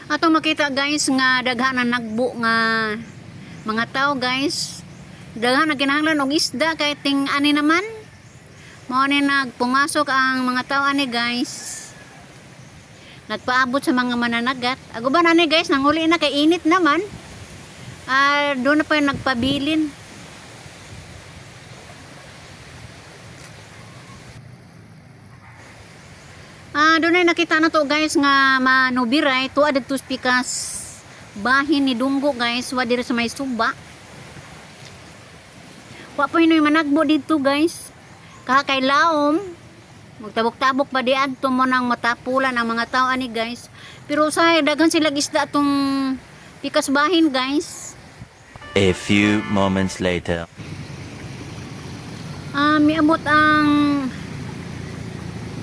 Ato makita, guys, nga daghan na nagbo nga mga tao, guys. Daghan na kinahanglan og isda kay ting ani naman. Mao ni nagpungasok ang mga tao ani, guys. Nagpaabot sa mga mananagat. Ago ba nani, guys, nanguli na kay init naman. Ah, doon na pa yung nagpabilin. Ah, doon ay nakita na to, guys, nga manubiray tuwa didto sa pikas bahin ni Dunggo, guys, wa diri sa may suba. Wa pa hinoy managbo dito, guys. Kaha kay laom. Magtabok-tabok pa di adto mo nang matapulan ang mga tao ani, guys. Pero sa daghan sila isda atong pikas bahin, guys. A few moments later. Ah, miabot ang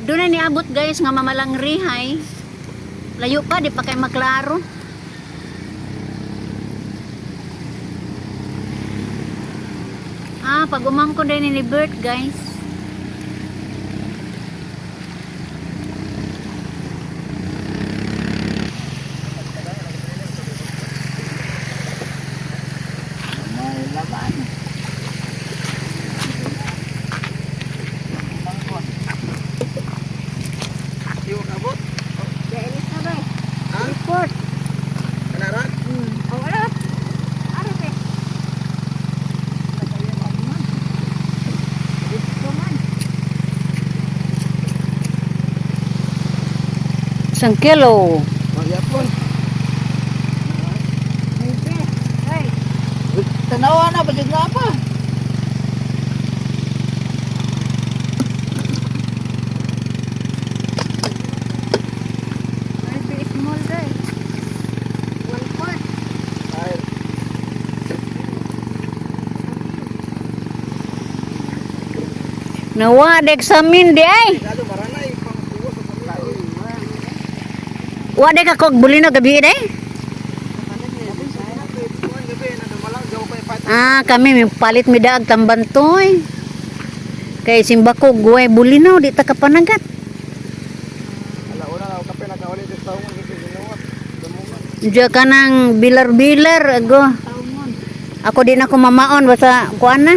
doon na niabot, guys, nga mamalang rihay. Layo pa, di pa kay maklaro. Ah, pag umangko din ni Bert, guys. May laban. Report. Kanaran? Oh, Isang kilo. Magyapon. Tanawa na, basit na pa. Ay, Nawa, dek sa amin di ay. lalo maranay pang sa pamilya. Wa dek ako bulino gabi day. Ah, kami may palit mi daag tambantoy. Kay simbako guway bulino di ta kapanagat. Ala una na kape nakauli sa tawo ng ginuwat. Dumungan. Diya ka nang bilar-bilar ago. Ako din ako mamaon basta kuan na.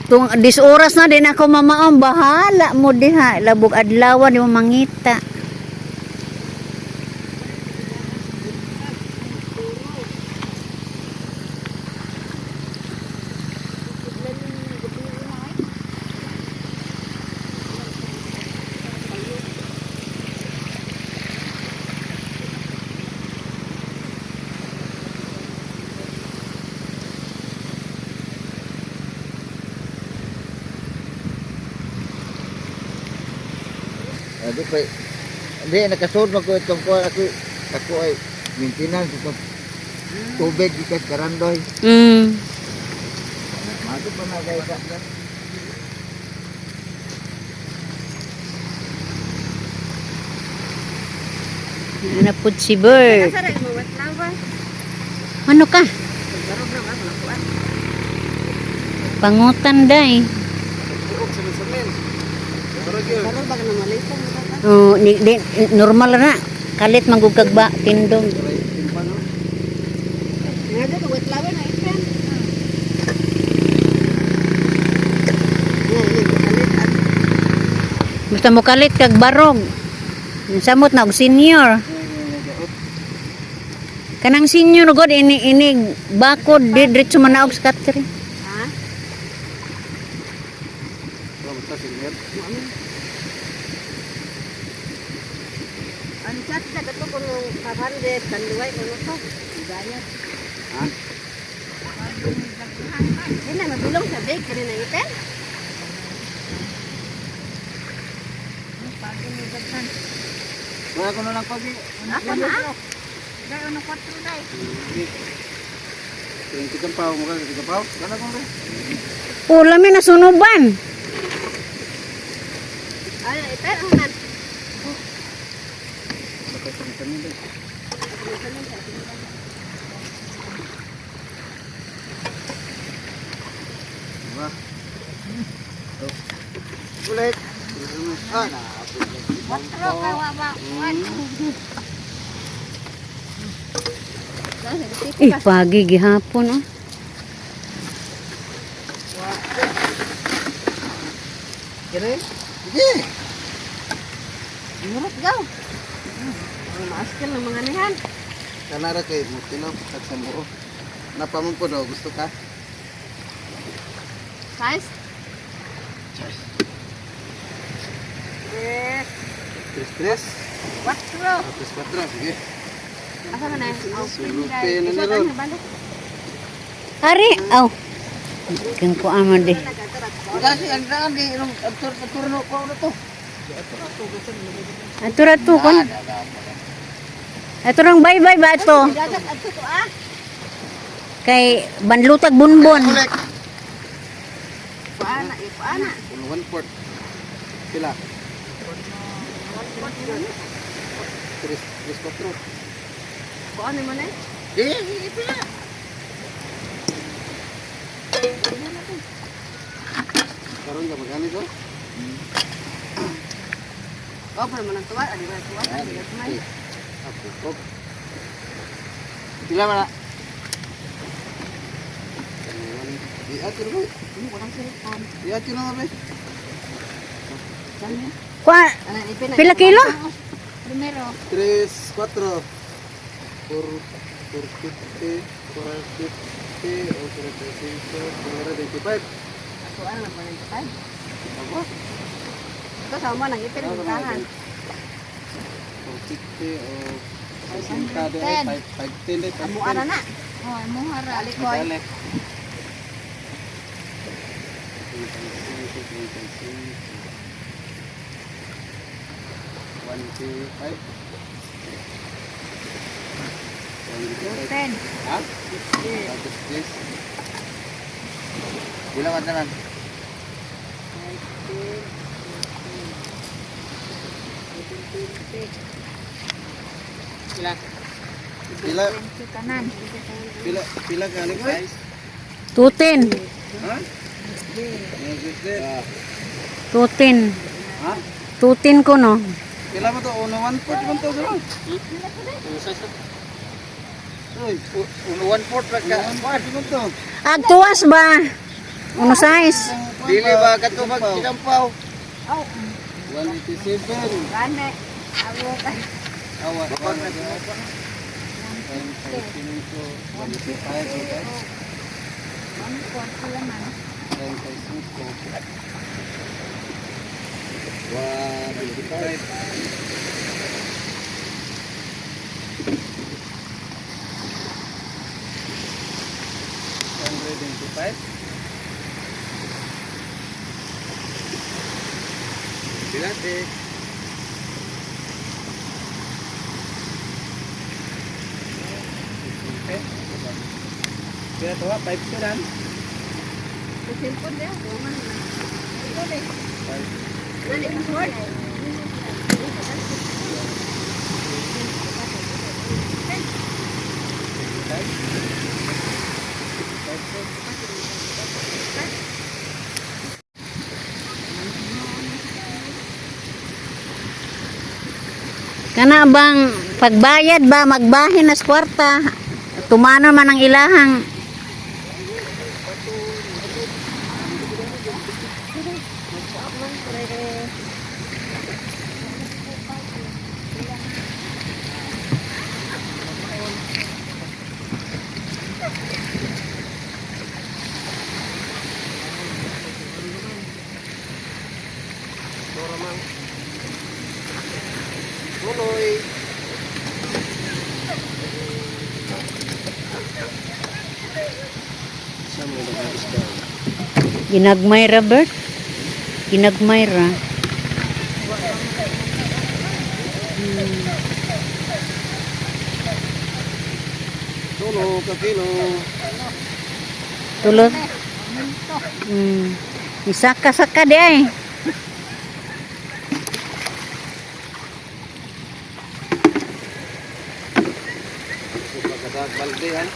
Tung dis oras na din ako mamaon, bahala mo diha labog adlaw di mo mangita. Di ko di nakasud man ko itong ko ako ako ay maintenance itong tubig gikan karandoy. Mato pa na guys. Ano pud si Bert? Ano ka? Pangutan day. Oh, ni, di, normal na. Kalit manggugag ba tindog. Basta mo kalit kag barog. Samot na og senior. Kanang senior god ini ini bakod di diretso manaog sa katri. Ang chat na kato kung 500 kanluway kuno to. Bayad. Ha? Di na mabilong sa bag kani na iten. Wala ko na lang pagi. Ako na. Dai ono kwatro dai. Tingin kang pao mo ka, tingin pao. Kana ko rin. Pula mi nasunuban. Ay iten ang nan. Diba? Ulit. Ah, na. Kwatro kay wa ba. Wan. Eh, pagi gihapon oh. Kire? Sige. Murot gaw. Ang maaskil ng mga nihan. Kanara kay mo tinaw at sa buo. Napamon po daw gusto ka? Size? Tres. Tres tres. Quatro. Ah, tres cuatro, sige. Asa man eh? Sulupin na na ron. Ari, aw. Kang kuan man di. Kasi ang daan di irong ang turno ko na to. Ato ra to kon. Ato rang bye-bye ba ato? Dagat adto to ah. Kay banlutag bunbon. Kolek. Kuana, ikuana. Uno one fourth. Pila? Tres, tres cuatro. Kuana mo na eh. Di, di, pila. Karon ka magani ko? Oh, pero man ang tuwa, adi ba tuwa? Adi ba tuwa? Ako ko. Pila man na? Di ato na ba? Ano ko lang cellphone. Di ato na ba? Kwa, Ano, ipin na- pila kilo? Primero. Tres, cuatro. Por, por 50, por 50, o 45, por 25. Ako ano lang 45. Ako? Ito sa mo nang ipin ang tahan. Por 50 o 60 de ay, 5, 5, 10 de, 5, Amo ara na. Oh, amo ara. Alikoy. Balik. 35, 35. 1, 2, 5. 1, 2, 5. 10. Ha? Tapos this. Pila man tanan? Pila. Pila, Kanan. pila, pila ka ni guys? Tutin. Ha? Tutin. Ha? Tutin ko no. Pila mo to? Uno, one fourth man to, bro. Uy, Uno one fourth ra ka. one fourth man to. Agtuwas ba? Uno size. Dili ba kadto mag sinampaw? Oh, 187. gane. Amo kay. Awa, one, one, five, cinco, one, five, okay? Nine, five, cinco. One, five. 125. Pila di? Okay. Pila to ha? Five sila. Sa cellphone dia, man. Ito ni. Five. Nani password? Five. Five, four. Kana bang pagbayad ba magbahin nas kwarta? Tumana man ang ilahang. Dora man. Tuloy. Sa mga nag-isda. Ginagmay ra Bert. Ginagmay ra. Tulo ka kilo. Tulot. Isaka-saka di ay. Pagkadag balde han.